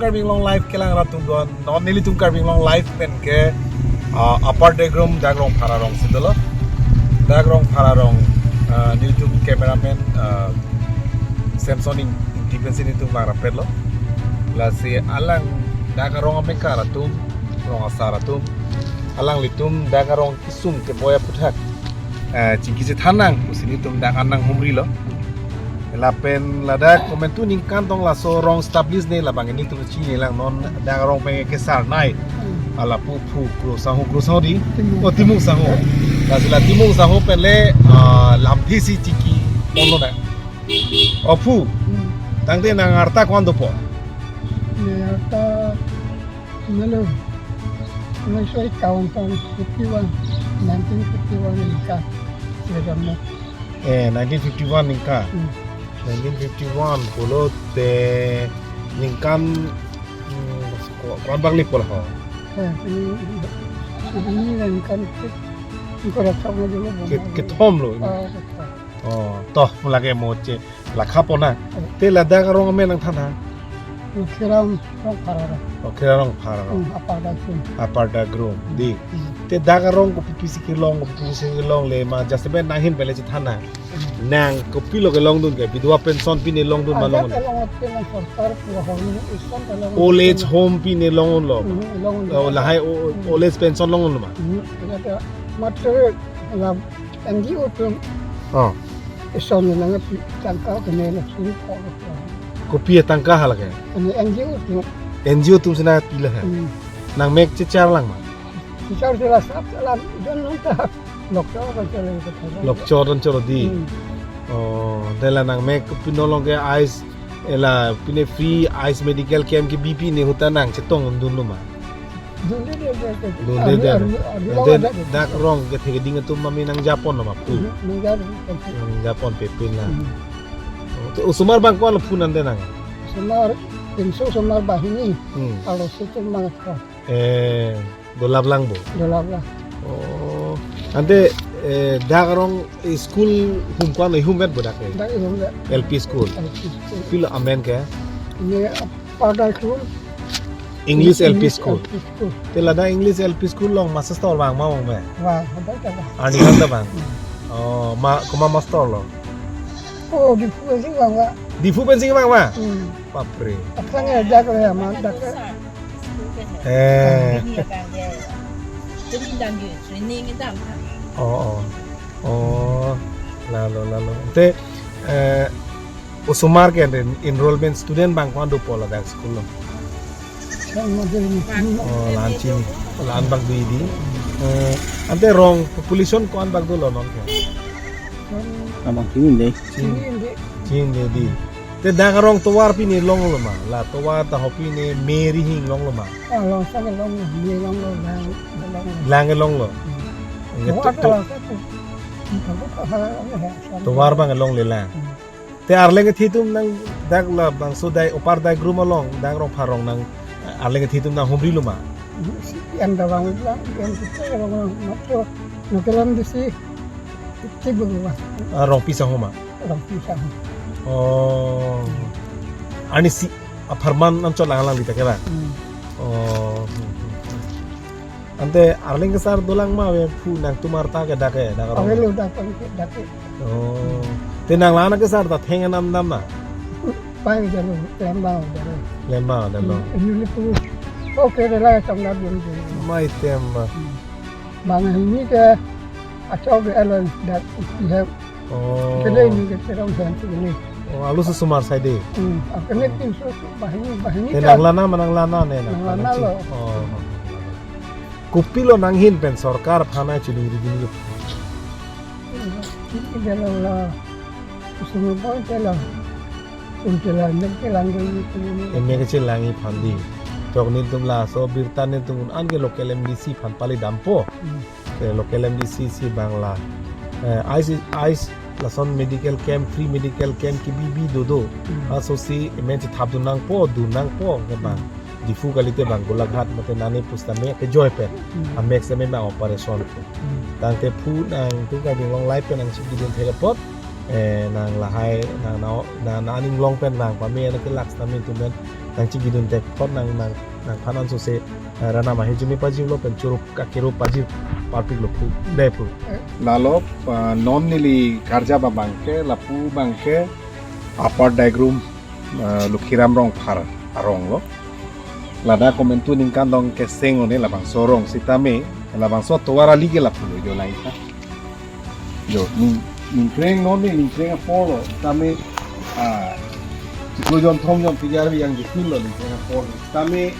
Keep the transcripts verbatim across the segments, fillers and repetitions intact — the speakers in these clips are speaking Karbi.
Karbi Anglong Live kelang rat atum do-an, non nelitum Karbi Anglong Live pen ke, ah, Upper Degrum, dak Rongphar arong si dolo. Dak Rongphar arong, ah, nelitum cameraman, ah, Samson Ing-, Ingti pensi nelitum vang rapetlo. Lasi alang dak arong amekar atum, rong asar atum, alanglitum dak arong kesung keboi aphuthak, eh, chingki chethan nang pusi nelitum dak an nanghumrilo. Lapen ladak komantu ningkan tong laso rong establish ne labang nelitum chinine lang, non dak arong pen ke Sarnai. Ala pu phu Kro Sahu, Kro Sahu di? Timung. Oh, Timung Sahu. Lasi la Timung Sahu pen le, ah, lamthe si chingki ponlo na. Oh, phu. Hmm. Tangte nang arta ko-an dopo? Ne arta, melo. Nang soi kawan tong fifty-one, nineteen fifty-one ningkan. Sudah mo. Eh, nineteen fifty-one ningkan. Hmm. Nineteen fifty-one pulote ningkan, hmm, ko-, ko-an bang li pula ho? Eh, ini, ini ningkan ke, ini ko rak sama dulu, ke, bang. Kethom lo ini. Ah, kethom. Oh, toh, mulake mo che. Lakha pona. Te ladak arong amen nangthan ha? Khera Rongphar arong. Oh, Khera Rongphar arong. Hmm, Upper Degrum. Upper Degrum, di. Hmm. Te dak arong kopi pisi kelong, kopi pisi kelongle ma, just ben nanghin pen le chethan nang. Hmm. Nang kopilo kelongdun ke, bidhwa pension pine longdun ma? Ah, long? Dak kelong pen nang sorkar pura hong, ison ta long. Old age home pine longlo ma? Hmm, long. Oh, lahai o-, hmm, old age pension longlo ma? Hmm, ya, ya. Matre la N G O atum. Oh. Ison nang pi tangka kene na suri ko. Kopi tangka hala ke? Kene N G O atum. N G O atum si nangpi lahai. Hmm. Nangmek chechar lang ma? Chechar sila sap sala don nang ta. Lokcho ba chale ko. Lokcho don choro di. Hmm. Oh, dela nangmek pino long ke ice, ela pine free ice medical camp kebi pine ahut ta nang chetongdunlo ma? Dunde de, de, de. Dunde de. Arni, arni, arni. Ante lawan de, de. Dak rong kethe keding atum mami nangjapon lo ma phu? Mhm, nangjapon. Nangjapon pepin la. Mhm. Oh, to osomar bang ko-an lo phu nande nang? Osomar, pinso osomar banghini. Hmm. Alo situ mang ko. Eh, dolap lang bo? Dolap lang. Oh. Ante, eh, dak rong school hum ko-an lo, ihum vet bo dak ke? Dak ihum vet. L P school. L P school. Pilo amen ke? Ini Upper Degrum. English L P school. English L P school. Te ladak English L P school along master vang ma vangme? Vang, ada ta vang. Arnivang ta vang. Hmm. Oh, ma, komat master lo? Oh, Diphu pensi vang ma. Diphu pensi vang ma? Hmm. Bapre. Aphrang ya dak ya ma dak. Eh. Oh, oh. Oh, lalo, lalo. Te, eh, osomar ke ante enrollment student bang ko-an dopo ladak school lo? Sang model ni. Oh, la-an chini. La-an bak dui di. Eh, ante rong population ko-an bak dolo non ke? Abang chini de. Chini. Chini de. Chini di. Te dak arong tovar pine longlo ma? La tovar ta ho pine me rihing longlo ma? Ah, long sa longlo, me longlo, lang longlo. Lang longlo. Hmm. Nge tovar to, to, ta lang sa tu. Tovar bang longle lang. Hmm. Te arleng kethe atum nang dak labangso dai Upper Degrum along, dak Rongphar arong nang arleng kethe atum nanghumrilo ma? Yang da bang lang, yang kita bang lang, matro, nakelam di si, itu bang ma. Ah, Rongpi Sahu ma? Rongpi Sahu. Oh. Arnisi apharman anchot lang lang di ta ke bang? Hmm. Oh. Ante arleng kesar dolang ma ave phu nangtum arta ke dak ke, dak arong? Avelo dak ke, dak ke. Oh. Te nang la-an kesar ta theng anam dam ma? Pai jalo, lembang jalo. Lembang jalo. Hmm, ini lipu. Oke, de la tong dak dun dun. Mai tem ma. Hmm. Banghini ke, achok ke alon dak ihe. Oh. Kele ini ke terang hen kele. Oh, arloso osomar sai de. Hmm, ah, kele pinso banghini, banghini. Te ta. Nang la-an ma, nang la-an ne na? Nang la-an lo. Oh. Kopilo nanghin pen sorkar aphan cheduri dini? Ini jalo la, kusung boy jalo. Unte la, mek ke lang dulu ini. Mek ke lang iphan di. Tok nelitum laso birta nelitum an ke local M D C aphan pali dampo. Hmm. Ke local M D C si bang la, eh, ice, ice lason medical camp, free medical camp kebi bi dodo. Hmm. Laso si emen chethap dun nangpo, dun nangpo ke bang. Diphu kalite bang Golaghat mate nane pusitame kejoi pen. Hmm. Amek sitame bang operation ko. Hmm. Tangte phu nangtum Karbi Anglong Live pen nangchingki dun thek apot, eh, nang lahai, nang na, na, na aning long pen nang pame na ke lak sitame tum pen nangchingkidun tek thot nang nang nangphan ansose, eh, ranam ahe jumi pajirlo pen choro kakero pajir parpiklo pu, dei pu. Lalo, ah, non neli karjap abangke, lapu abangke Upper Daigrum, ah, Lokhiram Rongphar arong lo. Ladak komantu ningkan dong keseng lo ne labangso arong sitame, labangso tovar ali ke lapu lo jo lain ta. Jo, ning, ningkreng non ne, ningkreng apor lo, sitame, ah, chiklo jon thom jon pijar yang jitin lo, ningkreng apor lo. Sitame,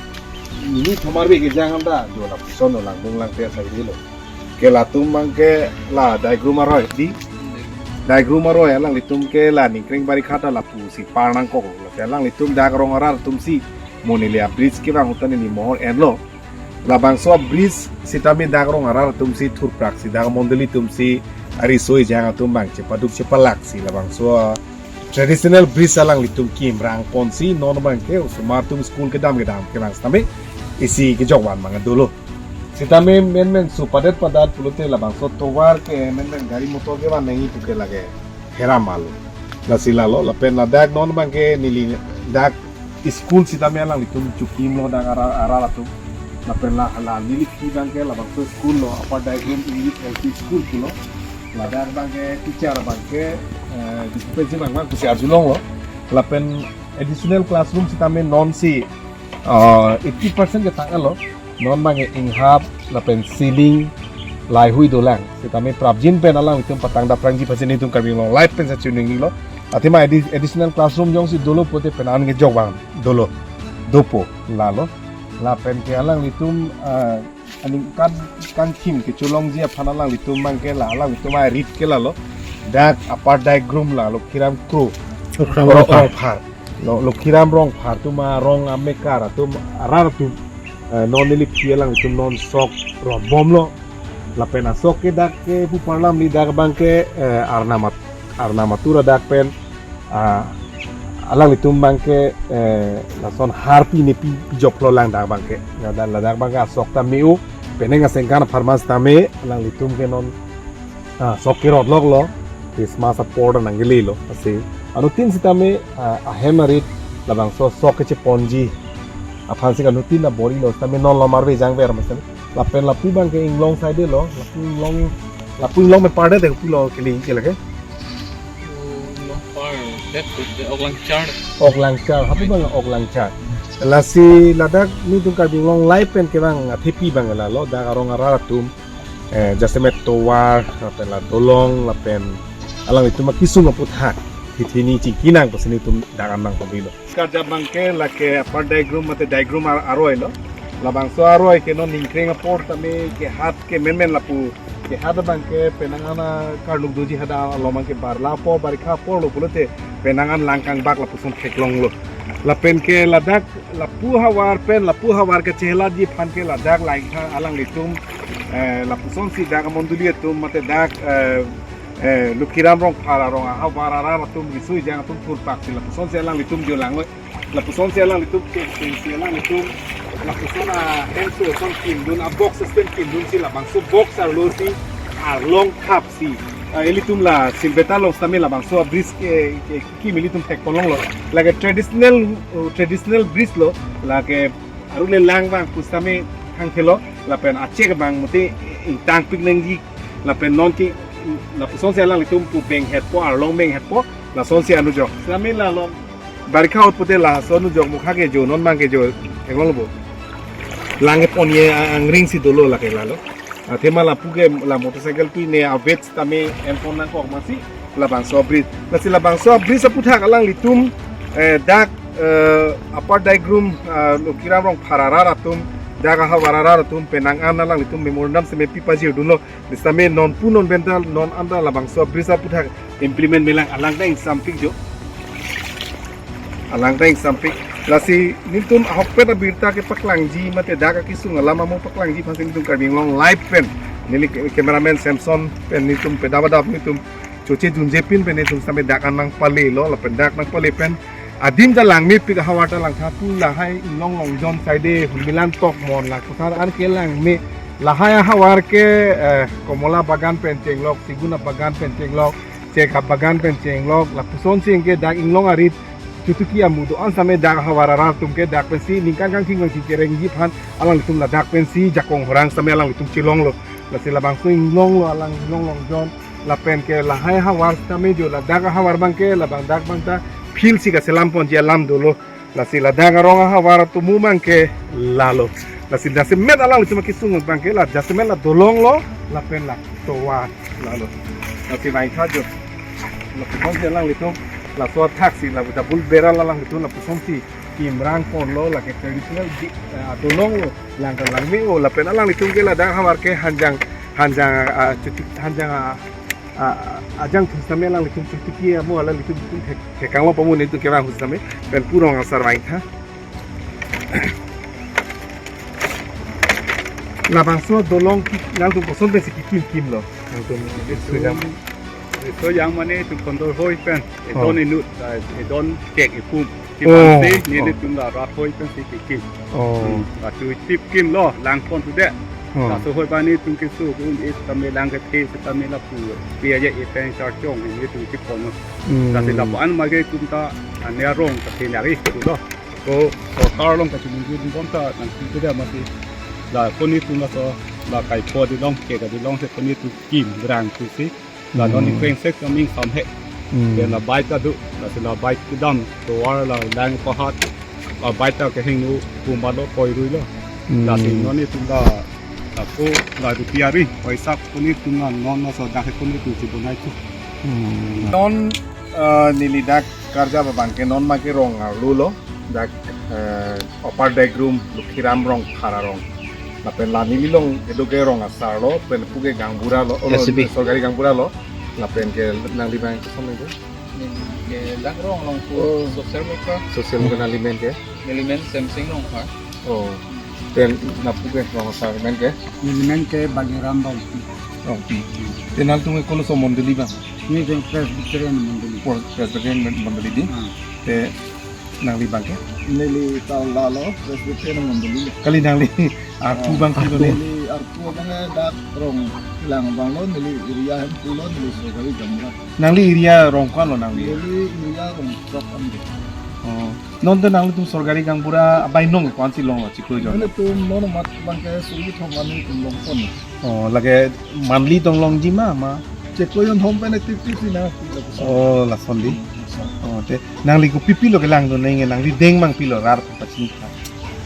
nini thomar be kejang anda, jo lapuson lo, Langdung Langte asai lo. Ke latum abangke la Daigrum aroi, dei. Daigrum aroi alanglitum ke la ningkreng barikha ta lapusi par nangkok lo. Ke alanglitum dak arong arat atumsi mo neli a-bridge kevang ahut ta neli mohor enlo. Labangso a-bridge sitame dak arong arat atumsi thurpraksi, dak mondoli atumsi ariso ejang atum abang chepaduk chepalaksi labangso a-traditional bridge alanglitum kimrang ponsi non abangke osomar atum school kedam kedam kevang sitame isi kejokvan abang dolo. Sitame menmen su padet padat pulote labangso tovar ke menmen gari motor kevan nangji pu ke lake heram alo. Lasi lalo, lapen ladak non abangke neli dak school sitame alanglitum chokimlo dak arat, arat atum. Lapen la, la neli phi abangke labangso school lo, Upper Daigrum English L P School pulo. Ladak abangke teacher abangke, eh, di pensi abang abang pusi arjulonglo. Lapen additional classroom sitame nonsi, ah, eighty percent ke tang alo. Non abangke inghap lapen ceiling lahai hui dolang. Sitame prapjin pen alanglitum patang daprangji aphansi nelitum Karbi Anglong Live pen sa chiningrilo. Athema addi-, additional classroom jongsi dolo pulote penang an kejokvan dolo. Dopo lalo. Lapen ke alanglitum, ah, aningkan, kan thim kecholongji aphan alanglitum abangke la, alanglitum arit ke lalo. Dak Upper Daigrum la Lokhiram Kro. Lokhiram Rongphar. Rongphar. Lo, Lokhiram Rongphar atum arong amekar atum arat atum, eh, non neli phi alanglitum non sok ronbomlo. Lapen asok ke dak ke pu parlam li dak abangke, eh, Arnam at-, Arnam atur adak pen, ah, alanglitum abangke, eh, lason harpi nepi pijoklo lang dak abangke. Ladak, ladak abangke asok ta me-o, penang asengkan apharman sitame alanglitum ke non, ah, sok kerot loklo, Christmas apor ta nangkele lo, lasi. Anuttin sitame, ah, ahem arit labangso sok kecheponji aphansi anuttin abor-ilo sitame non lomar vejang ver masen. Lapen lapu abangke Inglong side lo, lapu Inglong, lapu Inglong me parde de pulo kele ke lake. Inglong par, det, det, Oklangchar. Oklangchar, hapu abang Oklangchar. Lasi ladak nelitum Karbi Anglong Live pen kevang athepi abang lalo, dak arong arat atum, eh, jasemet tovar, lapen la dolong, lapen alanglitum akisung aputhak, hithi ni chingki nang pusi nelitum dak an nangpabilo. Karjap abangke lake Upper Daigrum mate Daigrum ar-, aroi lo. Labangso aroi ke non ningkreng apor tame kehat ke menmen lapu. Kehat abangke penang an karluk doji hadak along abangke barla apor barikha apor lo pulote penang an lang kangbak lapuson theklonglo. Lapen ke ladak lapu havar pen lapu havar kechehelaji aphan ke ladak langtha alanglitum, eh, lapusonsi dak amondoli atum mate dak, eh, eh, Lokhiram Rongphar arong ahavar arat atum riso ejang atum thurpaksi lapusonsi alanglitum jo langlo. Lapusonsi alanglitum ke, ke, si alanglitum lapuson ahemso ason kimdun, a-box system kimdunsi labangso box arlosi arlong thapsi, ah, ilitum la Silveta along sitame labangso bridge ke, ke, kim ilitum thekponlonglo. Lake traditional, uh, traditional bridge lo, lake arule lang abang pusitame thangthelo, lapen achek abang mute ingtangpik nangji, lapen non ke lapusonsi alanglitum pu benghetpo, arlong benghetpo, lasonsi anujok. Sitame la along barikha ahut pute lason anujok mukha ke jo, non abangke jo, engon lo bo. Lang kepon ye a-, angring si dolo lake lalo. Athema lapu ke la motorcycle pi ne avet tame enpon nangkok masi labangso bridge. Lasi labangso bridge aputhak alanglitum, eh, dak, eh, Upper Daigrum, eh, Lokhiram Rongphar arat atum, dak ahavar arat atum penang an alanglitum memorandum seme pipajirdunlo. Sitame non pu non benta non anta labangso bridge aputhak implement melang, alang ta ingsampik jo. Alang ta ingsampik. Lasi nelitum ahokpet abirta kepaklangji mate dak akisung alam amo paklangji aphansi nelitum Karbi Anglong Live pen neli ke-, cameraman Samson pen nelitum pedap adap nelitum choche dunje pin pen nelitum sitame dak an nangpalelo, lapen dak nangpale pen adim ta langmepik, ahavar ta langtha pu lahai Inglong Longjon side Hunmilan Tokmon la kosar an ke langme, lahai ahavar ke, eh, komola bagan pen chenglok, sigun abagan pen chenglok, chek abagan pen chenglok, lapusonsi ke dak Inglong arit Chutuki amu do-an sitame dak ahavar arat atum ke dak pensi ningkan kangthing kangthing kerengji aphan alanglitum ladak pensi jakong horang sitame alanglitum chelonglo. Lasi labangso inglonglo, alang inglong longjon. Lapen ke lahai ahavar sitame jo ladak ahavar abang ke labang dak abang ta field si kaselam ponji alam dolo. Lasi ladak arong ahavar atum abang ke lalo. Lasi jasemet alanglitum akesung abang ke la jasemet la dolong lo, lapen la tovar lalo. Lasi vangtha jo. Lapuson si alanglitum laso athaksi la double barrel alanglitum lapuson si kimrang ponlo, lake traditional di, ah, dolong lo, lang ke langme-o, lapen alanglitum ke ladak ahavar ke hanjang, hanjang, ah, chuti, hanjang, ah, ah, ajangthu sitame alanglitum chutuki amu alanglitum thek, thekanglo pamu nelitum kevang hu sitame, pen purong asar vangtha. Labangso dolong ki, nangtum koson pensi kikim kimlo? Nangtum sujam. Riso yang mane tu kondor hoi pen. Oh. Edon inut, eh, edon kek ipum. Oh, kipan si, oh. Nelitum la rat hoi pensi kikim. Oh. Hmm. Latum tip kimlo, lang pon tu de. Oh. Laso hoi bani tum kisu, un it tame lang kethe, sitame lapu. Pia ye ipeng charchong, nelitum kip pon. Hmm. Lasi lapu-an mage tum ta, ane arong, ta tenari, tu lo. Ko sorkar along kachiningri dun bom ta nangpi beda mati. La koni tum laso la kai po dilong ke ka dilong se koni tum kimrang tu si. La non Hmm. ikreng sek kaming sam he. Hmm. Then la bike ta do, lasi la bike kedam tovar la lang pahat. La bike ta kehingno kumba lo koi rui lo. Hmm. Lasi non itum la ako la rupiah ri paisa koni tum la non laso dak koni tum si bonai tu. Hmm. Non, eh, neli dak karjap abang ke non ma ke rong arlo lo. Dak, eh, Upper Degrum, Lokhiram Rongphar arong. Lapen la neli along kedo ke rong asar lo, pen pu ke gaonbura lo, oh, S C P. Sorkari gaonbura lo. Lapen ke nangli abang ke koson lo? Neli ke dak rong along pu Oh. Social worker. Social worker, nangli men ke? Neli men Semsing Rongphar. Oh. Pen lapu ke rong asar men ke? Neli men ke Baliram Bausi. Oh. Pen nangtum ke koloso mondoli abang? Neli ke Presbyterian mondoli. Oh, Presbyterian mondoli di? Ah. Te nangli abang ke? Neli ta lalo Presbyterian mondoli. Kali nangli arpu abang ke lo ne? Neli arpu abang ke dak rong kelang abang lo, neli area hem pulo, neli sorkari gaonbura. Nangli area rong ko-an lo nangli? Neli area Rongkrok an de. Oh. Non te nanglitum sorkari gaonbura abai nong ko-an si longlo chiklo jon? Nelitum non mat abang ke suri thom ani tum long pon. Oh, lake monthly tong longji ma, ma? Chiklo jon thom pen active active si na, lapuson. Oh, lason di. Lason. Oh, te nangli kopi pilo kelang do neng, nangli deng abang pilo rar pachini tha?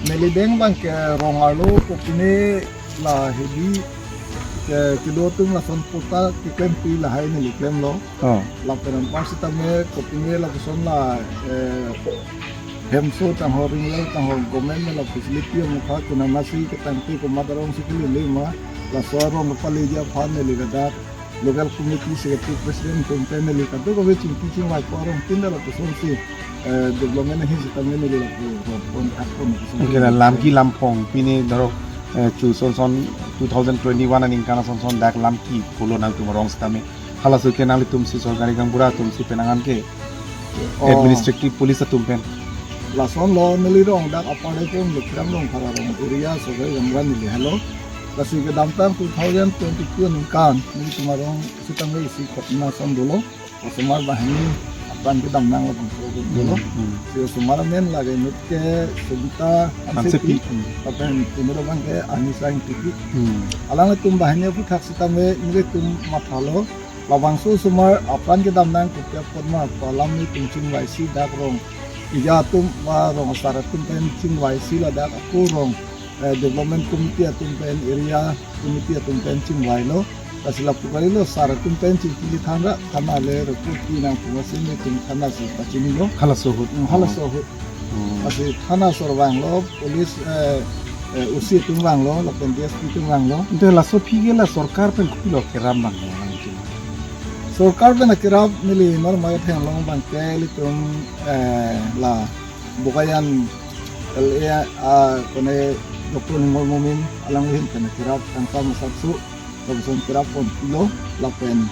Neli deng abang ke rong arlo kopine la hedi ke kedo atum lason patta keklem pi lahai neli klemlo. Oh. Lapen anpar sitame kopine lapuson la, eh, hemso tangho ringlel tangho government la facility amu kha kunamasi ketangte komat arong si kelele ma laso arong paleji aphan neli ladak local committee secretary president atum pen neli kadokave chingki chingvai ko arong tin da lapuson si, eh, development ahin sitame neli lapu pon thak pon lapuson. Oke, la lamki lamphong pine dorok, eh, chu son son two thousand twenty-one aningkan son son dak lamki pulo nangtum arong sitame. Halaso ke nanglitum si sorkari gaonbura atum si penang an ke Oh. Administrative police atum pen. Lason lo neli rong dak Upper Degrum Lokhiram Rongphar arong area sorkari gaonbura neli helo. Lasi kedamtang two thousand twenty-two aningkan nelitum arong sitame isi khotna son dolo. Osomar banghini apran kedam nang labangso dolo. Hmm, hmm. Si osomar amen lake inut ke Sobita Hansepi. Hansepi. Hmm. Lapen inut abang ke Anisa Ingtipi. Hmm. Alanglitum banghini aphuthak sitame nelitum mathalo. Labangso osomar apran kedam nang kopi apot ma pu alam nelitum chingvai si dak rong area atum ba rong asar atum pen chingvai si ladak ako rong, eh, development committee atum pen, area committee atum pen chingvailo. Lasi lapu kalilo sar atum pen chingki thanra, thana le report pi nang pu masi nelitum thana si pachinilo. Halaso ahut. Hmm, halaso ahut. Hmm. Lasi thana asor vanglo, police, eh, eh, O C atum vanglo, lapen D S P atum vanglo. Ante laso aphi ke la sorkar pen kopilo kerap abang lo nangtum? Sorkar pen akerap neli normal theklong abang ke ilitum, eh, la Bokajan L A, ah, kone Doctor Numal Momin alangli ahin pen akerap tangka masatsu lapuson kerap ponlo lapen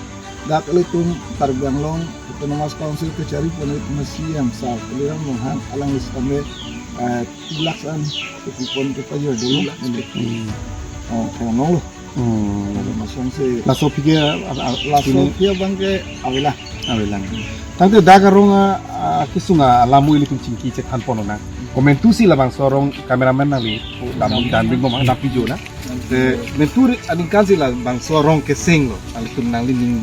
dak ilitum Karbi Anglong Autonomous Council kachari pon ilitum C E M sir Tuliram Ronghang alangli sitame, eh, two lakhs an kopi pon kepajor dolo. Two lakhs. Hmm. Oh, theklonglo. Hmm. Laso masong si. Laso aphi ke, a, a, laso aphi abang ke avela. Avelang. Tangte dak arong a, a, kesung alam ilitum chingki chethan pon nang. Komentu si labangso arong cameraman nangli pu lam dan bing bom nang pijo na. Te mentu aningkan si labangso arong keseng lo. Alitum nangli ning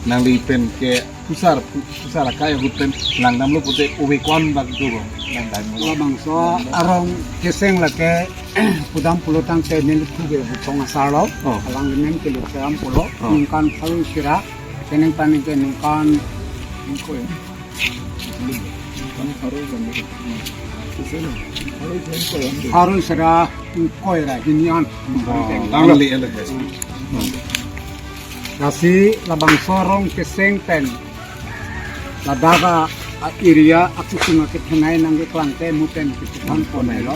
nangli pen ke pusar pu- pusar akai ahut pen langdamlo pute ove ko-an bak do bang. Langdam lo. Labangso arong keseng lake pudam pulo tangte neli thuge bukong asar lo. Oh. Alang men ke lo seram pulo. Oh. Ningkan pharo isi ra. Keneng paning ke ningkan pharo isi ra ingkoi ra hini an. Oh, lang le ele. Lasi labangso arong keseng pen ladak a, a area akesung akethenei nangkeklang te mu pen keputhan pon lo.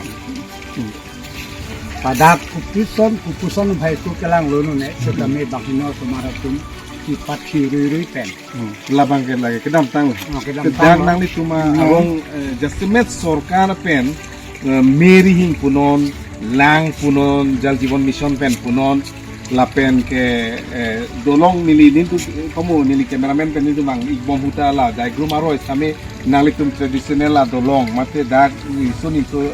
Ladak kopuson kopuson bhai tu kelang lo nune, setame bangkino osomar atum kipat hi rui rui pen. Hmm, labang ke lagi kedamtang. Oh, kedamtang. Kedang lo. Nanglitum a, hmm, arong, eh, jasemet sorkar pen, eh, me rihing punon, lang punon, Jal Jeevan Mission pen punon, lapen ke, eh, dolong neli nintu, eh, komo neli cameraman pen nintu mang ik bom ahut ta la diagram aroi same nanglitum traditional adolong mate dak iso niso, eh,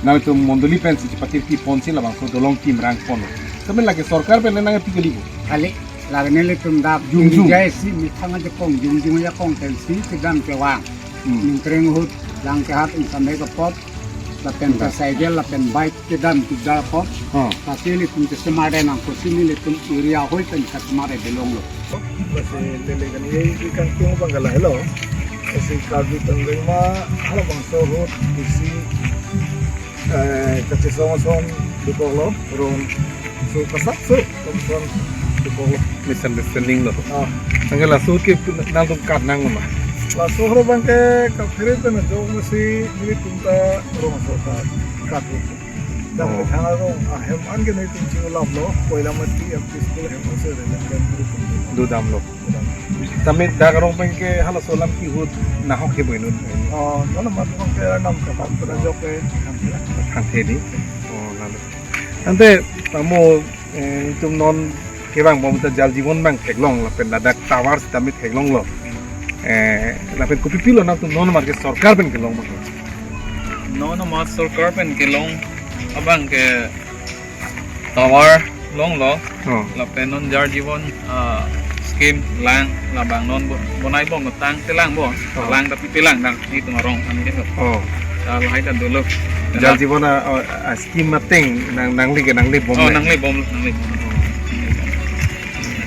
nanglitum mondoli pen si patir pi pon si labangso dolong kim rang pon. Kami lake sorkar pen nangpi kali bo. Kali, lake nelitum dak jungjung. Jai si methang ajakong jungjung ajakong pen si kedam kevang. Hmm. Ningkreng ahut, lang kehat, ingsamai kepot, lapen ke cycle, lapen bike kedam kedam apot. Oh. Lasi ilitum kesemar de nangkok si nelitum area ahoi pen kesemar de belong lo. Lasi lele kan ye ikan tung bang gala helo. Lasi Karbi Anglong ma halabangso ahut isi, eh, kachesong song dukok lo, rong so kasak so, kachesong dukok lo. Misunderstanding lo. Ah. Angke laso ke nangtum kat nang ma. Laso horo bang ke kaphere pen jong masi nelitum ta rong so ta kat. Dak, oh, thang arong ahem an ke nelitum ching ulap lo, Koilamati L P School hem ase rele pen guru tum. Dodam lo. Dodam. Tame dak arong pen ke halaso alam ke ahut nahok he boinut. Oh, non mat pen ke nam kapan pada jok ke. Thang the di. Oh, lalu. Ante tamo, eh, itum non kevang bom ta Jal Jeevan bang theklong lapen ladak tower sitame theklong lo. Eh, lapen kopi pilo nangtum non mar ke sorkar pen kelong bang. Non mar sorkar pen kelong abang ke tower long lo. Oh. Lapen non Jal Jeevan, ah, scheme lang labang non bo-, bonai bom tang telang bo. Oh. Lang tapi telang dang itum arong an ke. Oh. Lahai ta dolo. Jal Jeevan a, oh, a scheme mateng nang, nangli ke nangli bom. Oh, le. Nangli bom, nangli bom. Oh.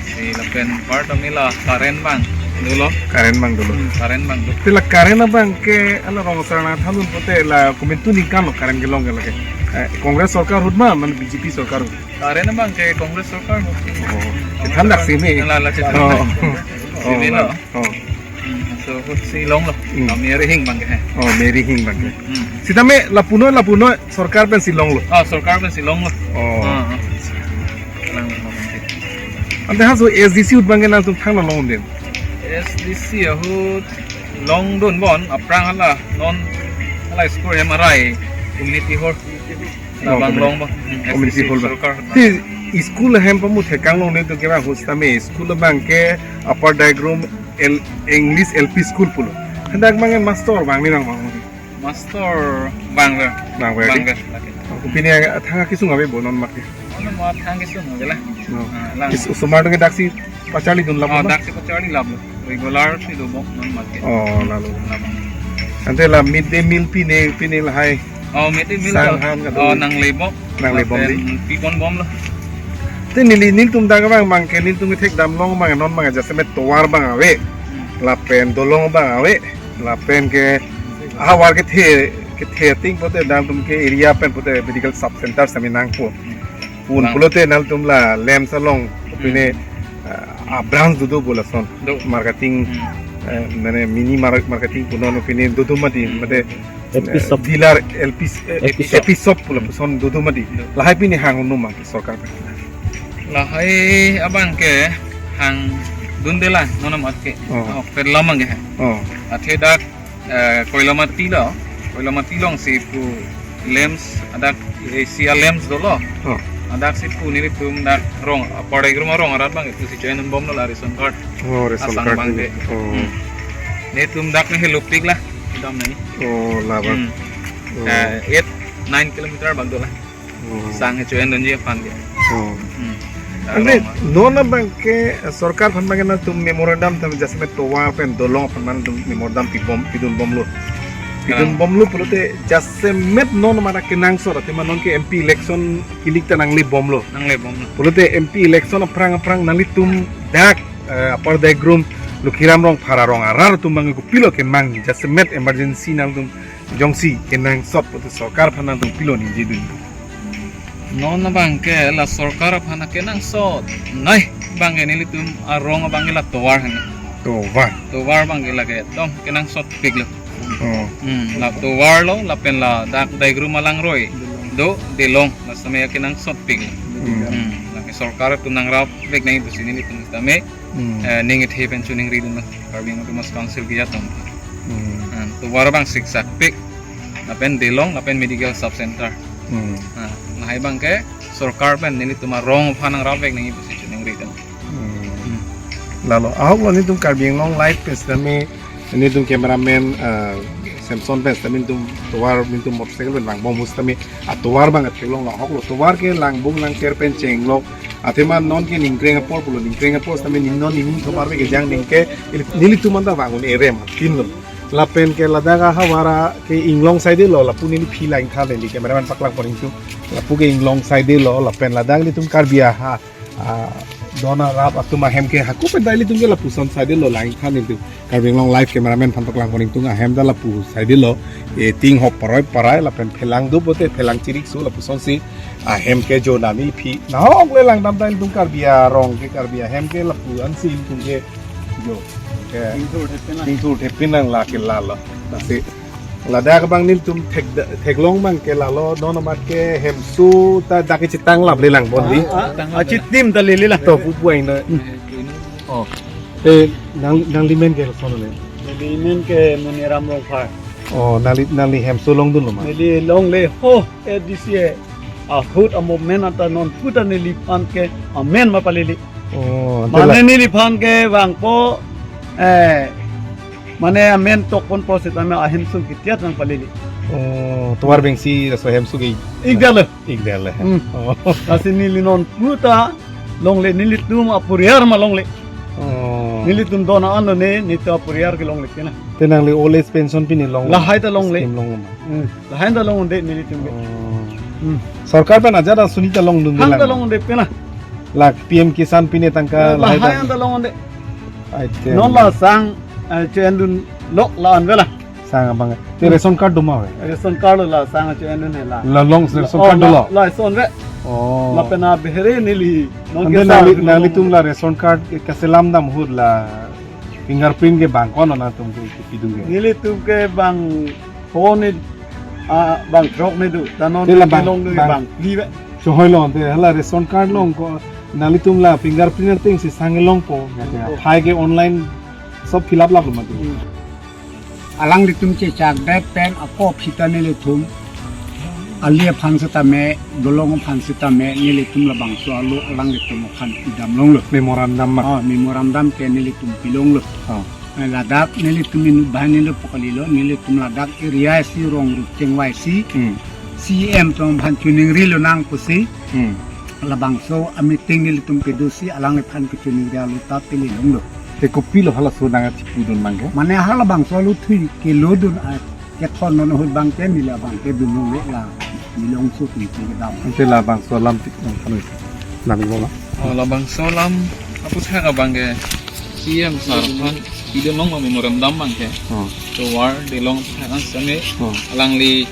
Si lapen part amila current bang dolo. Current bang dolo. Hmm, current bang dolo. Te la current abang ke ala rong sarana thanun pote la komentu ningkan lo current kelong ke lake. Eh, Congress sorkar ahut ma, man B J P sorkar ahut. Current abang ke Congress sorkar ahut. Oh. Congress than dak sorkar. Sini. La, la, oh. Sini lo. Oh. Hmm, so ahut si long lo. Hmm. Ah, me rihing bang ke. Oh, me rihing bang ke. Hmm. Sitame lapuno lapuno sorkar pen si long lo. Ah, sorkar pen si long lo. Oh. Ah, ah. Lang lo. Ante ha so S D C ahut bang ke nangtum thang long din. S D C ahut longdun bon aphrang hala non hala school M R I community hall. Oh, labang community. Long ba. Hmm, community hall ba. Sorkar. Te school hem pamu thekang long ne to ke bang ahut sitame school bang ke Upper Diagram L-, English L P school pulo. Hadak bang master bang ni bang bang. Master bang ver. Bang ver. Bang ver. Lake. Pini thang kesung ave bo non mat ke. Ano ma thang kesung ave la. No. Ah, lang. Is osomar ke dak si pacharli dun lap. Ah, ma? Dak si pacharli lap lo. Regular si do bom non mat ke. Oh, lalu. Labang. Ante la midday meal pine, pine lahai. Oh, midday meal sang lo. Han ka do. Oh, nangle bom. Nangle bom di. Lapen pi pon bom lo. Te neli nelitum dak bang bang ke nelitum ke thekdam long bang non bang jasemet tovar bang ave. Hmm. Lapen dolong bang ave. Lapen ke havar kethe, kethe ating pote nangtum ke area pen pote medical sub center sitame nangpo. Pun nang. Pulote nangtum la LAMPS along pine, hmm, ah, a branch do do bo lason. Do. Marketing, hmm, eh, mane mini mar-, marketing punon pine do do mati, hmm, mate, L P eh, shop. Dealer L P, eh, L P shop. L P shop pulo son do do mati. Do. Lahai pine hang unu ma sorkar pen. Lahai abang ke hangdunde la non mat ke. Oh. Oh, per lamang ke. Oh. Athe dak, eh, Koilamati lo. Koilamati along si pu LAMPS adak A C R LAMPS dolo. Oh. Dak si pu nelitum dak rong, Upper Daigrum arong arat abang ke pusi cho-en bomlo la ration card. Oh, ration Asang card abang ke. Oh. Hmm. Nelitum dak ne helopik la. Dam nai. Oh, labang. Hmm. Oh. Eh, eight, nine kilometer abang dola. Oh. Sang cho-endunji aphan ke. Oh. Hmm. Ante, Arong. Non abang ke, eh, sorkar aphan abang ke nangtum memorandum tame jasemet tovar pen dolong aphan nangtum memorandum pibom, pidunbomlo. Pidun Kalang. Bomlo pulote jasemet non mara kenangsot, athema non ke M P election kilik ta nanglebomlo. Nanglebomlo. Pulote M P election aphrang aphrang nanglitum dak, eh, Upper Daigrum Lokhiram Rongphar arong arat atum abang ke kopilo kemang jasemet emergency nangtum jongsi kenangsot pulote sorkar aphan nangtum pilo ningjedun. Non abang ke la sorkar aphan kenangsot. Nai abang ke nelitum arong abang ke la tovar hena. Tovar. Tovar abang ke lake dong kenangsotpiklo. Oh. Hmm, la tovar lo, lapen ladak Daigrum alangroi do, Delong, la samaya kenangsotpiklo. Hmm. Hmm, lake sorkar atum nangrapvek nangji pusi nelitum tame, Hmm. eh, ning kethe pen choningridunlo, Karbi Anglong Autonomous Council ke atum. Hmm. Hmm, tovar abang siksakpik, lapen Delong, lapen medical sub center. Hmm. Nah, lahai abang ke sorkar pen nelitum arong aphan nangrapvek nangji pusi choningridun. Hmm. Hmm. Lalo, ahok lo nelitum Karbi Anglong Live pen sitame, nelitum cameraman, eh, Samson pen sitame nelitum tovar, nelitum motorcycle pen vangbom hu sitame, atovar abang theklong ahok lo, tovar ke langbung langker pen chenglok, athema non ke ningkreng apor pulo, ningkreng apor sitame ning non ning tovar ke jang ning ke, il-, nelitum anta vang un-e rem tin lo. Lapen ke ladak ahavara ke inglong side lo, lapu neli phi lang tha neli cameraman paklang pon ingtung. Lapu ke inglong side lo, lapen ladak nelitum Karbi aha, ah, dona rap atum ahem ke hako pen ta ilitum ke lapuson side lo lang tha nelitum. Karbi Anglong Live cameraman aphan paklang pon ingtung, ahem ta lapu side lo. E ting hop paroi parai lapen phelang do pote phelang chirik su lapusonsi ahem ke jo nami phi. Nahok le langdam ta ilitum Karbi arong ke Karbi ahem ke lapu ansi ilitum ke jo. Ke Ingthur thepin lang. Ingthur thepin lang la ke la lo. Lasi ladak abang nelitum thek, theklong abang ke lalo, non amat ke hemso ta dak ke chitang lap le lang bon di. Ah, ah, ah, chitim ta lele la. To pu pu aino. Hmm. Oh. Eh, nang, nangli men ke lason le? Neli men ke Moniram Rongphar. Oh, nangli, nangli hemso longdunlo ma? Neli longle ho, eh, this year. Ahut a movement anta non puta neliphan ke amen ma palili. Oh, ante mane la- neliphan ke vangpo, eh, mane amen tokpon po sitame ahemso kitiat nang palili. Oh, tovar bengsi laso hemso ke ik dalo. Ik dalo. Hmm. Oh. Lasi neli non puta longle, nelitum aporiar ma longle. Oh. Nelitum dona anlo ne, nelitum aporiar ke longle kena. Te nangli old age pension pine long? Lahai ta longle. Scheme long ma? Hmm. Lahai ta longde nelitum ke. Oh. Hmm. Sorkar pen ajat asuni ta longdun? Hang ta lang? Longde pena. La P M Kisan pine tangka lahai ta? Lahai ta longde. Ai te. Non la sang, eh, cho-endun lok la-an vela. Sang abang. Te, hmm, ration card do ma ve? Ration card lo la sang cho-endun he la. La long ration card do la, lo? Lason ve. Oh. Lapen abhere neli. Non ante ke nangli, sang nangli tum la ration card ke kaselam dam ahut la fingerprint ke bang ko-an nangtum ke, ke pidun ke? Nelitum ke bang phone ni, ah, bang throk ni do. Ta non te la ke bang, long do bang, bang phli ve. Chehoi lo ante hala ration card long ko nanglitum la fingerprint atengsi sang longpo. Ya, ya. Oh. Phai ke online sob fill up lap lo mati. Hmm. Alanglitum chechakdet pen ako phita nelitum ali aphan sitame, dolong aphan sitame, nelitum labangso alo alanglitum aphan pidam longlo. Memorandum ma? Oh, memorandum ke nelitum pilonglo. Oh. Eh, ladak nelitum inut banghini lo pu kalilo, nelitum ladak area isi rong rup chengvai si, hmm, C M atum aphan choningrilo nang pusi, hmm, labangso a meeting nelitum kedo si alangliphan kechoningri alo ta pili longlo. Te kopilo halaso nangchipudun abang ke? Mane halabangso alo thui kelodun a kethon non ahut abang ke neli abang ke dunlongle la neli ongso tum ke dam. Ante labangso alam tik nang kanu nang mo ma? Oh, labangso alam aputhak abang ke C M sir aphan pidun long ma memorandum abang ke. Oh. Tovar, Delong aputhak an sitame. Oh. Alangli.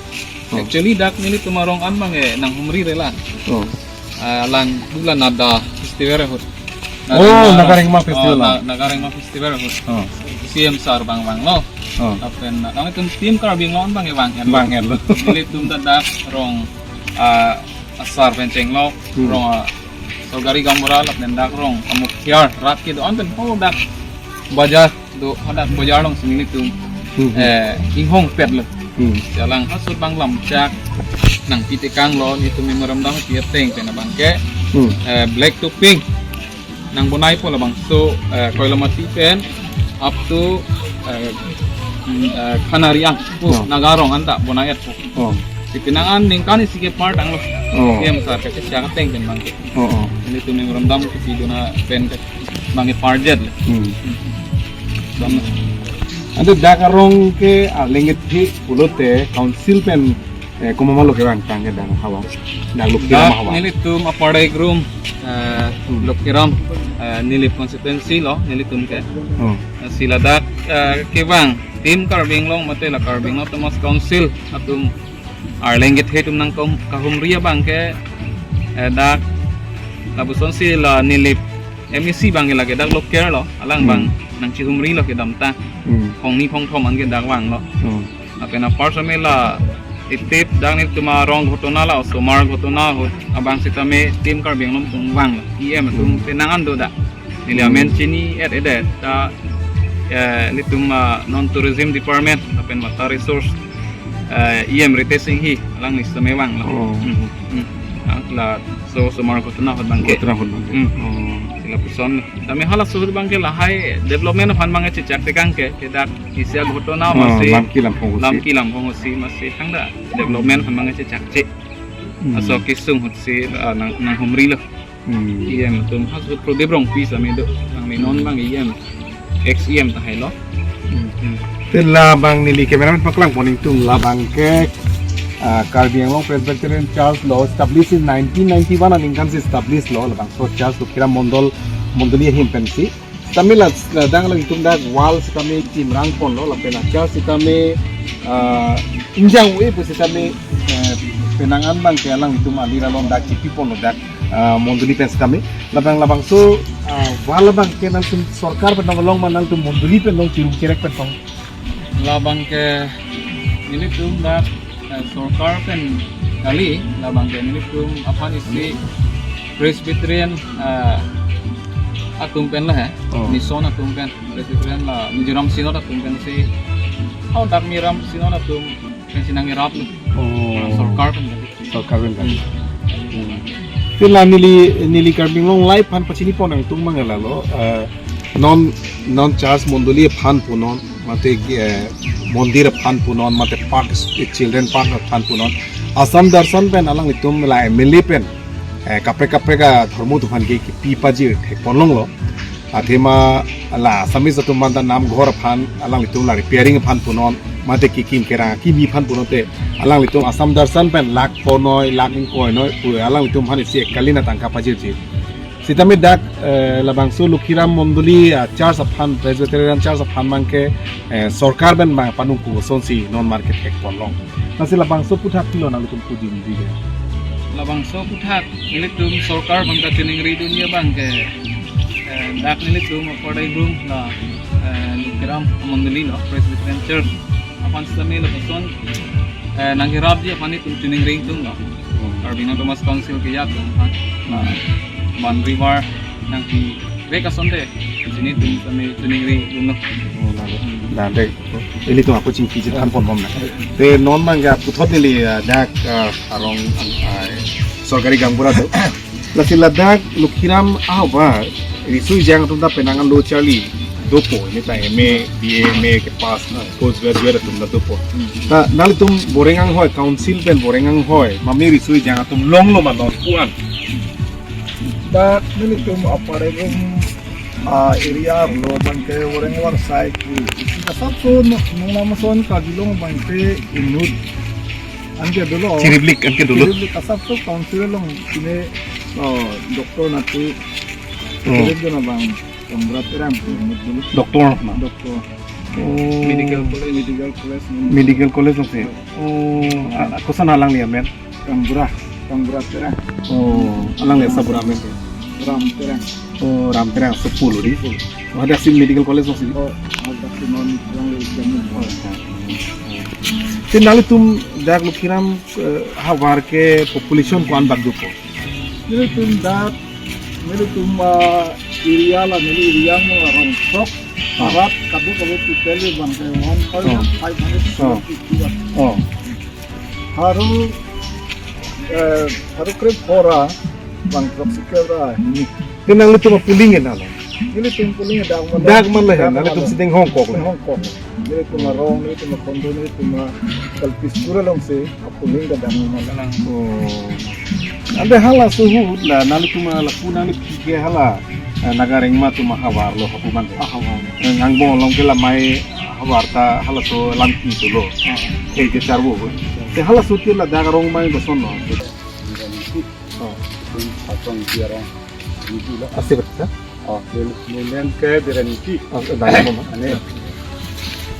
Oh. Actually dak nelitum arong an abang ke nanghumri re la. Oh. Ah, alang hula Naga Festival ahut. Oh, Naga Rengma, Naga Rengma Festival, oh, ah. Na-, Naga Rengma Festival ahut. Oh. C M sir abang vanglo. Oh. Lapen, ah, nanglitum Team Karbi Anglong abang ke vang-etlo. Vang-etlo. Nelitum ta dak rong, ah, asar pen chenglok, hmm, rong, ah, sorkari gaonbura lapen dak rong amukhiar rat kedo-an pen ho dak bajar do, hadak bajar alongsi nelitum, hmm, hmm, eh, inghongpetlo. Hmm. Jalang hasut abang lamchak. nangpi tekanglo, nelitum memorandum pi ateng pen abangke, Hmm. eh, black to pink nangbonaipo labangso, eh, Koilamati pen up to, eh, mm, eh, Khanariang pu Oh. Nagarong anta bonai-etpo. Oh. Iti nang an ningkan isi kepar tanglo. Oh. Em sar kachechak ateng pen abangke. Oh, oh. Nelitum memorandum kepidun pen ke abangke parjet le. Hmm. Bang. Ante dak arong ke arleng kethe pulote council pen, eh, komat ma lo kevang tang ke dak havar. Dak Lokhiram Dak havar. Nelitum Upper Deigrum, eh, Hmm. Lokhiram, eh, Nilip constituency lo nelitum ke. Oh. Si ladak, eh, kevang Team Karbi Anglong mate la Karbi Anglong Autonomous Council atum arleng kethe atum nangkahum-, kahumri abangke, eh, dak lapuson si la Nilip M A C abangke lake dak Lokhir lo, alang abang Hmm. nangchihumrilo kedamtang. Hmm. Phongni phongthom anke dak vanglo. Hmm. Lapen apar same la itip dak nelitum arong ghotona la osomar ghotona ahut abang sitame Team Karbi Anglong atum vanglo. E M atum Hmm. penang an do dak. Neli Hmm. amen chini-et-edet ta, eh, nelitum, ah, non tourism department lapen water resource, eh, E M Ritesh Enghi alangli sitame vanglo. Oh. Hmm. Hmm. Ah, laso osomar ghotona ahut abangke. Ghotona ahut abangke. Hmm. Oh. Si lapuson. Tame halaso ahut abangke lahai development aphan abangke chechak tekang ke, ke dak isi aghotona Oh, masi lam ki lam phongsi. Lam ki lam phongsi masi thangta development aphan abangke chechakche. Hmm. Laso kesung ahut si, ah, nang, nanghumrilo. Hmm. E M atum halaso Prodip Rongpi same do. Nangli non abang E M, ex E M tahai lo. Hmm. Hmm. Te labang neli cameraman paklangpon ingtung labangke, ah, Karbi Anglong Presbyterian Church lo established in nineteen ninety-one aningkan si established lo labangso church Lokhiram Mondol Mondoli ahin pensi. Sitame la, la dak alangtum dak wall sitame chimrang ponlo lapen la church sitame, ah, ingjang-e pu sitame, eh, penang an abangke alangtum alir along dak chipi ponlo dak, ah, mondoli pen sitame. Labang labangso, ah, wall abangke nangtum sorkar pen nangkelong ma nangtum mondoli pen nangchirum cherek pen tong. Labangke nelitum dak, eh, sorkar pen kali, labangke nelitum aphan isi Presbyterian, eh, atum pen la he, Oh. Mission atum pen, Presbyterian la Mizoram Synod atum pensi, oh, dak Mizoram Synod atum pensi nangkeraplo. Oh. Ah, sorkar pen kali. Sorkar pen kali. Hmm. Hmm. Te la neli, neli Karbi Anglong Live aphan pachini pon nangtung abang lalo, eh, non, non church mondoli aphan punon, mate, eh, mondir aphan punon, mate park, children park aphan punon. Assam Darshan pen alanglitum la M L A pen, eh, kaprek kaprek adhormo atum aphan ke kipi pajir thek ponlonglo. Athema la Assamese atum aphan ta namghor aphan alanglitum la repairing aphan punon, mate kekim kerang kimi aphan punon te alanglitum Assam Darshan pen lakh ponoi, lakh ingkoinoi pu alanglitum aphan isi ekkalin atangka pajirji. Sitame dak, eh, labangso Lokhiram Mondoli, ah, Church aphan, Presbyterian Church aphan abangke, eh, sorkar pen abang panung kosonsi non market hek ponlong. Lasi labangso aputhak pilo nangtum pujim di ke. Labangso aputhak nelitum sorkar abang ta chiningri dunji abangke, eh, dak nelitum Upper Deigrum la, eh, Lokhiram Mondoli lo Presbyterian Church aphan sitame lapuson, eh, nangkerapji aphan nelitum chiningri ingtunglo. Hmm. Karbi Anglong Autonomous Council keja atum aphan. Nah, boundary wall nangpivek asonte, pini nelitum sitame chiningri dunlo. Oh, nah, nah, dek. Ilitum ako chingki chethan ponbom na. Te non abangke puthot neli, ah, dak, ah, arong, ah, sorkari gaonbura do. Lasi ladak Lokhiram ahavar riso ejang atum ta penang an lo charli dopo. Neta M A, B A, M A ke pass, post graduate atum ta dopo. Ta nanglitum boreng anghoi, council pen boreng anghoi, mami riso ejang atum longlo ma non pu-an. Dak nelitum Upper Deigrum, ah, area arlo abangke boreng avarsai ke. Asapso no, nonam ason kajilong abangke inut anke dolo. Chiriblik anke dolo. Chiriblik asapso council along pine, oh, doctor natu. Oh. Chiriblik na abang Kangbura Terang inut dolo. Doctor na? Doctor. Oh. Medical College. Medical College. Medical College nasi. Oh, a, a, koson alangli amen? Kangbura, Kangbura Terang. Oh, alangli asabura amen ke? Ram Terang. Oh, Ram Terang, Sopul di. Sopul. Oh, hadak si Medical College nasi. Oh, hadak si non alangli jamin. Oh, ya. Te nanglitum dak Lokhiram, eh, ahavar ke population ko-an bak dopo? Nelitum dak, nelitum, ah, area la neli area mo Rongtok, Ah. Arat, kadokave total abangke one thousand five hundred fifty. Oh. Haro Eh, pharo kre-pho ra, bang throk si kep ra hini. Te nanglitum apuling ke nalo. Nelitum puling dak ma lo. Dak ma lo he, dak ma nanglitum lo. Siding Hong Kong le. Hong Kong. Nelitum arong, nelitum akondo, nelitum akalpis pura alongsi apuling ke dak ma lo. Oh. Ante halaso ahut la nanglitum lapu nangli phi ke hala, eh, Naga Rengma atum ahavar lo hapu man. Ahavar. Eh, angbong along ke lamai havar ta halaso lampi tu lo. Ah. Eh, ke charvo. Te halaso ke ladak arong mai koson lo. Biren Ingti. Oh. Itum Pharkong Ingti arong. Ini dulu. Ase berapa? Oh, neli, neli ke Biren Ingti. Oh, dah lama, Mas. Ane.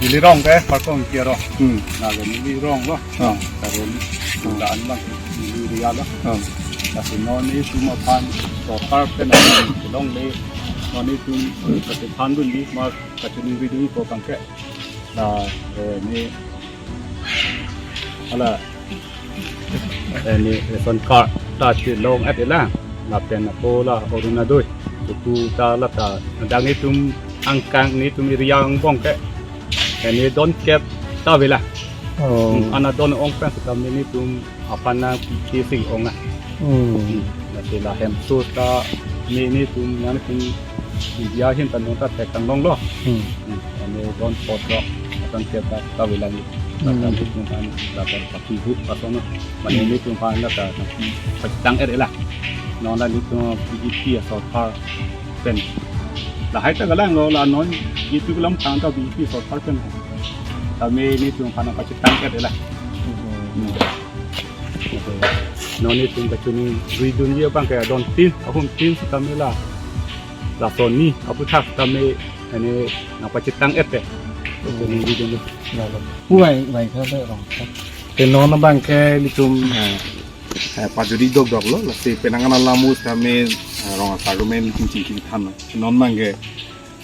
Neli rong ke Pharkong Ingti arong. Hmm. Nah, neli rong lo. Oh. Kalau neli, oh, neli anbang, neli area lo. Oh. Lasi non nelitum aphan sorkar pen longle. Non nelitum kachethan dunji, ma kachiningri dunji ko bangke. Nah, eh, ne hala, eh, ne ration card ta chelong-et-e lang. Lapen ako la Orunodoi. Tuku ta la ta dang itum angkang nelitum area angbong ke. Eh, ne don kep ta ave lang. Oh. Hmm, ana don ong pen setame nelitum aphan nangpi ke si ong lang. Hmm. Hmm. Lasi la hemso ta ne nelitum nangtum media ahin ta nong ta thektang longlo. Hmm. Hmm. Ane don pot ro, don kep ta ta ave lang. Hmm. Lapen nelitum aphan lapen pathi hu pasono. Mane, hmm, nelitum aphan la ta pachethang-et-e lang. Non la nelitum B J P asorkar pen. Lahai ta galang lo la non itu kelam tang ta B J P sorkar pen. Tame nelitum aphan pachethang-et-e lang. Hmm. Non nelitum kachiningri dunji abang ke don tin, ahum tin setame la. Lason ni aputhak tame ane nangpachethang-et-e. Kachiningri dun. Pu vai vai kha de rong. Te non abang ke nelitum, eh, eh, pajuri dokdok lo, lasi penang an alam setame, eh, rong asar rumen nelitum chingki than. Non abang ke,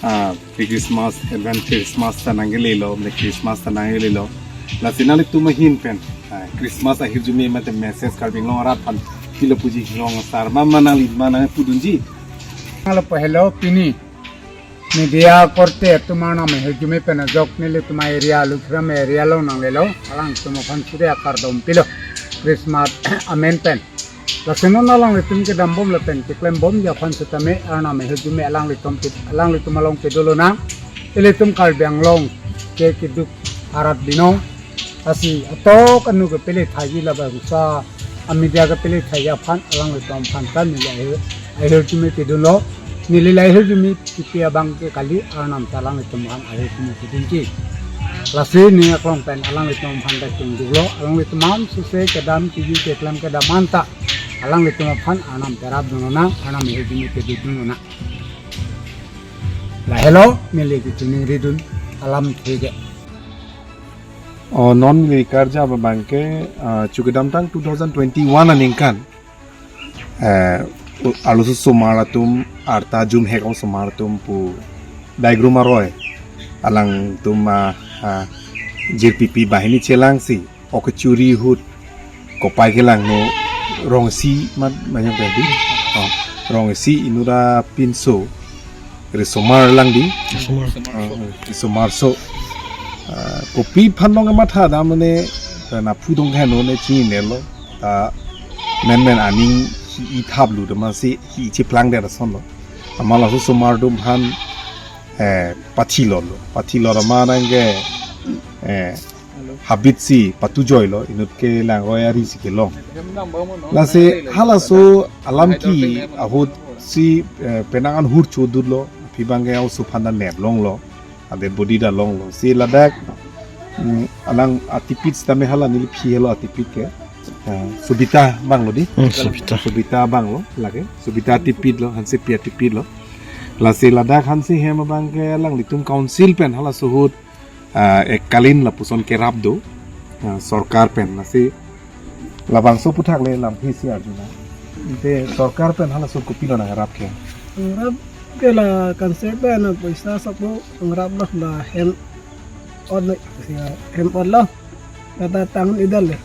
ah, pre-Christmas, advance Christmas ta nangkele lo, Merry Christmas ta nangkele lo. Lasi nanglitum ahin pen, ah, Christmas ahirjume mate message Karbi Anglong arat aphan pilo puji, rong asar ma ma nangli ma nangpudunji. Hello, hello, pini media korte atum arnam ahirjume pen ajok nelitum area Lukhram area along nanglelo, alangtum aphan suri akardom pilo Christmas amen pen. Lasi non alanglitum kedambom lapen keklembomji aphan setame arnam ahirjume alanglitum ke, alanglitum along kedo lonang. Ilitum Karbi Anglong ke keduk arat binong. Lasi atok anu kepele thaiji labangso amedia kepele thaiji aphan alanglitum aphan ta neli ahir, ahirjume kedunlo. Neli la ahirjume kipi abang ke kali, arnam ta alanglitum aphan ahirjume kedunji. Lasi ning aklong pen alanglitum aphan ta chingduklo, alanglitum aphan suse kedam kiju keklem kedam anta alanglitum aphan arnam terap dun lonang, arnam ahirjume kedun dun lonang. Lahelo neli kachiningri dun alamthe ke. Oh, non neli karjap abang ke, ah, chu kedamtang two thousand twenty-one aningkan, eh, u-, arloso osomar atum arta jum hek osomar atum pu Daigrum aroi alangtum, ah, ah, jirpipi banghini chelangsi ok kechuri ahut kopai kelangno rong isi mat manyang pedi. Oh, rong isi inut apinso risomar lang di. Risomar. Ah, risomar so. Ah, kopi aphan nangkematha dam ne, ta na phu dong heno ne chinelo. Ta menmen aning hi-i thaplo de masi hi-i cheplang de ason lo. Amat laso osomar atum aphan, eh, pathilo lo. Pathilo amat nangke, eh, habit si patu joilo, inut ke lang roi ari si kelong. Lasi halaso alamthe ahut si, eh, penang an hur chodutlo, aphi abang ke oso aphan ta nep longlo, adet bodi ta longlo. Si ladak, mm, alang atipit setame hala neli phi helo atipit ke. Eh, Subita abang lo di. Hmm, Subita. Subita abang lo, lake. Subita atipit lo, hanse pi atipit lo. Lasi ladak hanse hem abang ke alanglitum council pen halaso ahut ah, ekkalin lapuson kerap do, ah, sorkar pen. Lasi labangso aphuthak le lamthe si arjuna. Ante sorkar pen halaso kopilo nangrap ke? Nangrap ke la kanse pen na poisa sapo nangrap lo, la hem ot lo, hem ot lo. Kata tang idal le.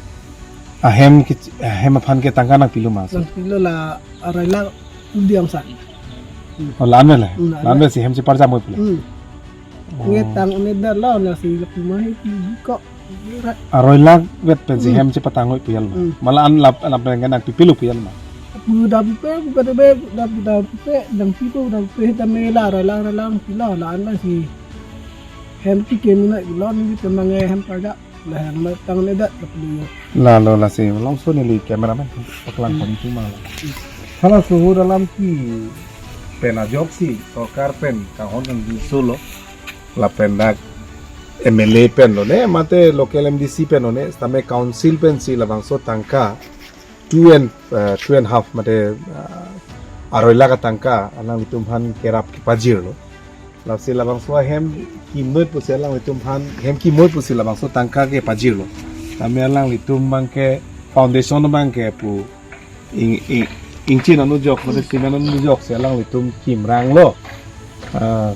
Ahem ke, ahem aphan ke tangka nangpilo mas? Nangpilo la arai la udiang sa. Oh, la-an le? Hmm, la-an le. La-an le si hem si parjam mo pule? Hmm. Oh. Nge tang ne ber lo, lasi lapu mahi pi ko. Aroi lakh vet pensi Hmm. hem chepatang hoi pu hel ma. Hmm. Ma la-an lap, lap pen nangpipilo pu hel ma. Pu dampe, pu dampe, pu dampe, dampe, pu dampe, tame la aroi lang, aroi lang, pilo la-an lasi. Hem kekim nangpilo, neli temang hem kaja, la hem tang le dat, la pilo. Lalo lasi, longso neli cameraman, paklang Hmm. pon chuma la. Hala suhu dalam ke pen ajoksi, sorkar pen, kanghon kangjinso lo. Lapen dak M L A pen lo ne, mate local M D C pen lo ne, tame council pensi labangso tangka two and, uh, two and half, mate, uh, aroi lakh atangka alanglitum aphan kerap kepajirlo. Lasi labangso ahem kimnoi pusi alanglitum aphan, hem kimnoi pusi labangso tangka kepajirlo. Tame alanglitum abangke foundation abangke pu ing, ing, ingchin anujok, mate cement anujoksi alanglitum kimranglo. Ah,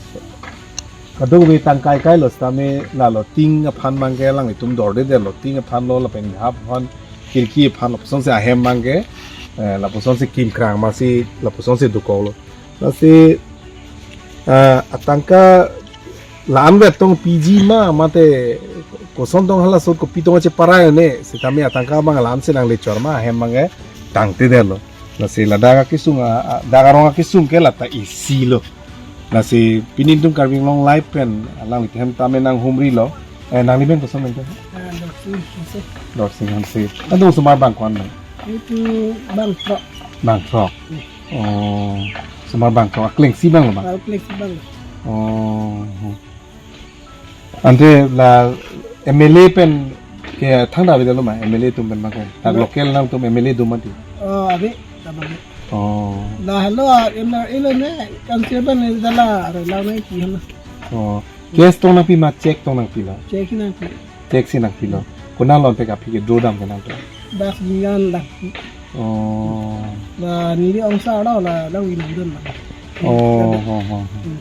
kadokave tangkai kailo, sitame lalo tin aphan abangke alanglitum dordedetlo, tin aphan lo, lapen hap aphan, kirki aphan, lapusonsi ahem abangke, eh, lapusonsi kimkrang masi, lapusonsi dokoklo. Lasi, ah, atangka la-an vet tong piji ma, mate koson tong hala sot kopi tong cheparai ne, sitame atangka abang la-ansi nanglechor ma, ahem abangke tangtedetlo. Lasi ladak akesung, a, a, dak arong akesung ke lata isi lo. Lasi pini nelitum Karbi Anglong Live pen alanglitum tame nanghumrilo. Eh, nangli men koson men to? Ah, Dorsing Hanse. Dorsing Hanse. Ado osomar bang ko-an ma? Nelitum bang throk. Bang throk. Hmm. Oh, osomar bang throk. Aklengsi abang lo bang? Ah, aklengsi abang lo. Oh. Ante la M L A pen ke thangta avedetlo ma, M L A atum pen abangke. Dak Lo- local nangtum M L A do mati. Oh, ave, ave. Oh. La helo, ah, M L A lo ne, council pen ne dala, aroi lang ne ki helo. Oh. Cash tong nangpi ma, cheque tong nangpi la? Cheque si nangpi. Cheque si nangpilo. Konat lo ante aphi ke draw dam ke nangpi? Das Bingan dak. Oh. La neli ongsa lo la, la win dun la. Oh, oh, oh, oh. Hmm.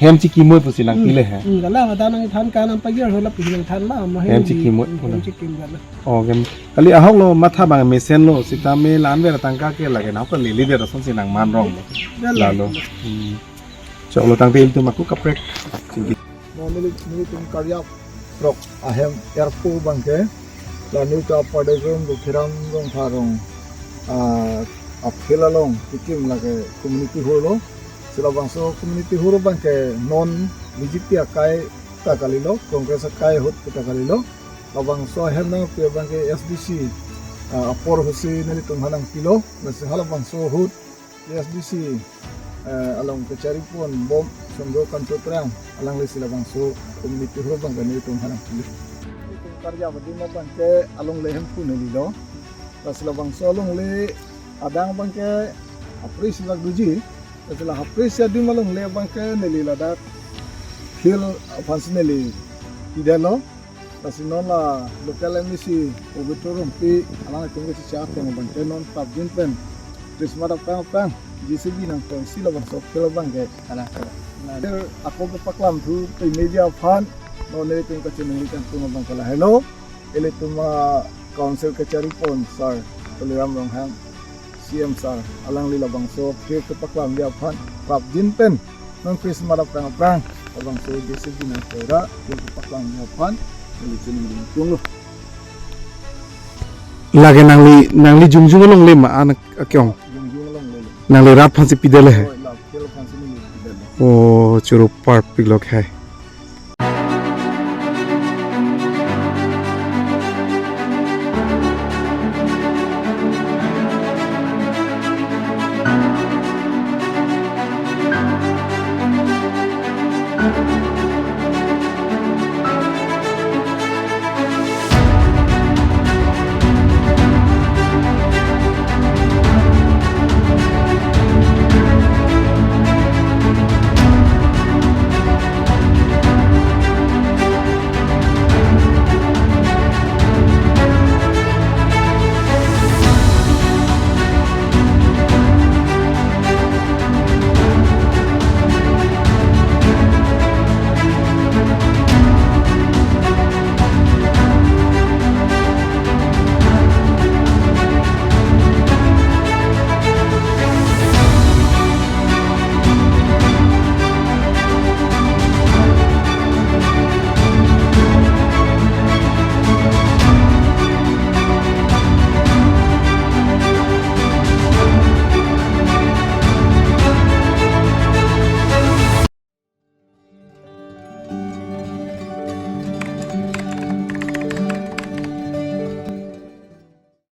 Hem chekimoi pusi nangpile he. Hmm, kala mata nangthan ka nangpajir ho lapu nangthan ma, ma Hem hem di, chekimoi hmm, puna. Hem chekim kala. Oh, hem. Kali ahok lo matha abang mesenlo, sitame la-an vet atangka ke lake nahok kali leader asonsi nangman rong lo. Kala. Lalo. Hmm. Choklo tangte ilitum ako kaprek. Singgi. Mo neli, nelitum karya throk ahem erpo abangke. La nelitum Upper Deikrom Dokhiram Rongphar arong, ah, a-field along kekim lake community hall lo. Si labangso community hall abangke non B J P akai ta kalilo, Congress akai ahut ta kalilo. Labangso ahem nangpi abangke S D C, ah, apor ahutsi nelitum aphan nangpilo. Lasi halabangso ahut S D C, eh, along kachari ponbom Sondro Kancho Terang, alanglisi labangso community hall abangke nelitum aphan nangpilo. Nelitum karya adim abangke alongle Hemphu neli lo. Lasi labangso alongle adang abangke apre isi lak doji. Lasi la apre isi adim alongle abangke neli ladak field aphansi neli pidetlo. Lasi non la local M A C Pobitro Rongpi alanglitum kachechak ateng abangke non prapjin pen Christmas aphrang aphrang J C B nangtoi si labangso field abangke. Kalang, kalang. Na, ako kepaklamthu pe media aphan non nelitum kachiningri kangtung abangke lahelo. Ilitum a-council kachari pon Sir Tuliram Ronghang, C M sir, alangli labangso field kepaklamji aphan prapjin pen non Christmas aphrang aphrang labangso J C B nangtoi ra field kepaklamji aphan neli chiningri kangtung lo. Lake nangli, nangli jongjong alongle ma an akeong? Jongjong alongle lo. Nangli rat aphansi pidetlo he? Oh, la field aphansi neli pidetlo. Oh, choro parpik lo ke.